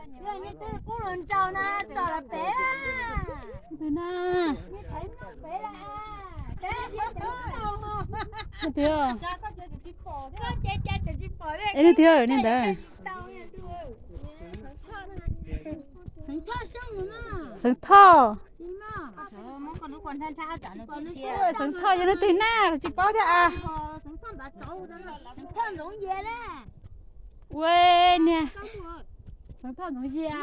Yog nej twb qub los nraus na, tsom los pem na. Twg na? Hais tias, es nej twb yog nej ntawd. Xeev Thoj. Xeev Thoj yog leej twg na, tsis paub thiab as. Ua niag Xeev Thoj Ntxoov Yias.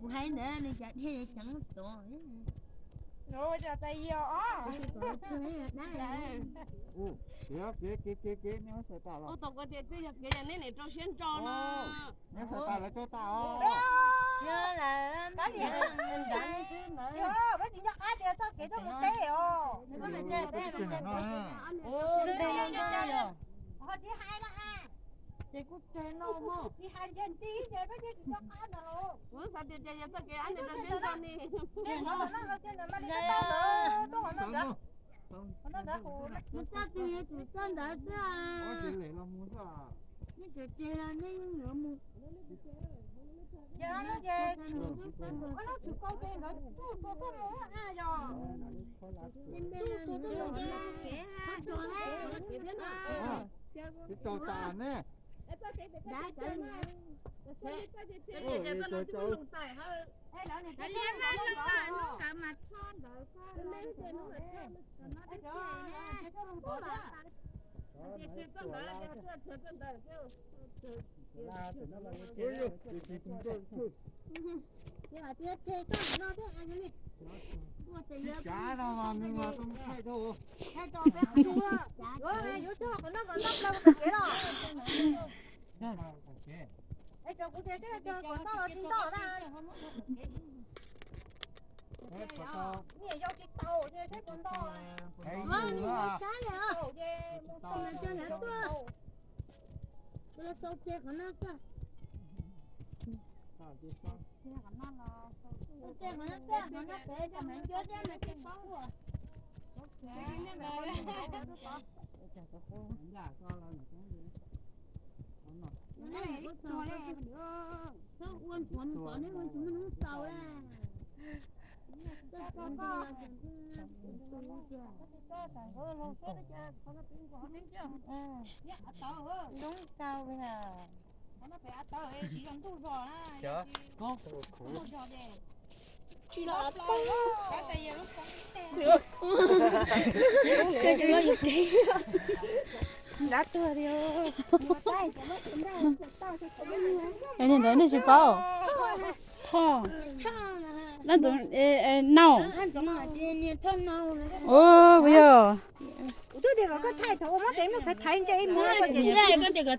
Kuv hais ntawd nws cas dhia ceev tod. Tau kuv tias twb yog kev yog neb niam rau siab ntso no. Neb xav tas lawv rau tas os. Yog lawm. Pab tsis nco qab tias txoj kev tuaj mus teb os. Ho tsis hais los a. Ces kuj tseg no mog. Tsis hais ntseg nti ces peb thiaj tsis nco qab ntag los. Kuv xav tias ces yog txoj kev ab niam rau siab ntso ni. Ces qhov no los ces ntawm mas li tau ntawd tuaj qhov no ntawd. Qhov no ntawd qhov no ntawd xwb. Nej tseem tseg los nej yuav mus. Yog no ces, ua no tsis kau ces nkawd tsuj tsuag tuaj mus a yog. Tsuj tsuag tuaj mus ces. Tsis tau tas ne. Tsis kav no mas nws mas tau thaij rau. Yuav cog qhov no kom ntoj plaws kev los. Es cov kuv tias seb cog kom ntoj los tsis ntoj na. Niam yau tsis tau ces seb puas ntoj. Sab li os. Cog yav tuaj. Kuv los xau tseg qhov no xwb. Xau tseg qhov no xwb, qhov no pem cov meem cuab thiab mas tsis paub ua. Txhob ua ntxuav mus kom neb ua tsis muaj hnub xaus la. Lub tau. Tsis los. Ub, kawg tsis los yus kev. Nrad tuag li. Es ntawd nej tsis paub. Thoj. Leej tus nau. Ua puas yog? Kuv twb tias kom koj thaij thaum ua muab tev muab thaiv thaiv ntsej ib muag. Koj tias kom thaiv ntsej peb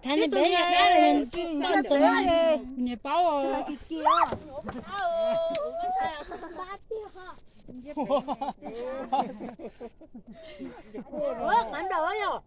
niag paub. Qab nplaum yog.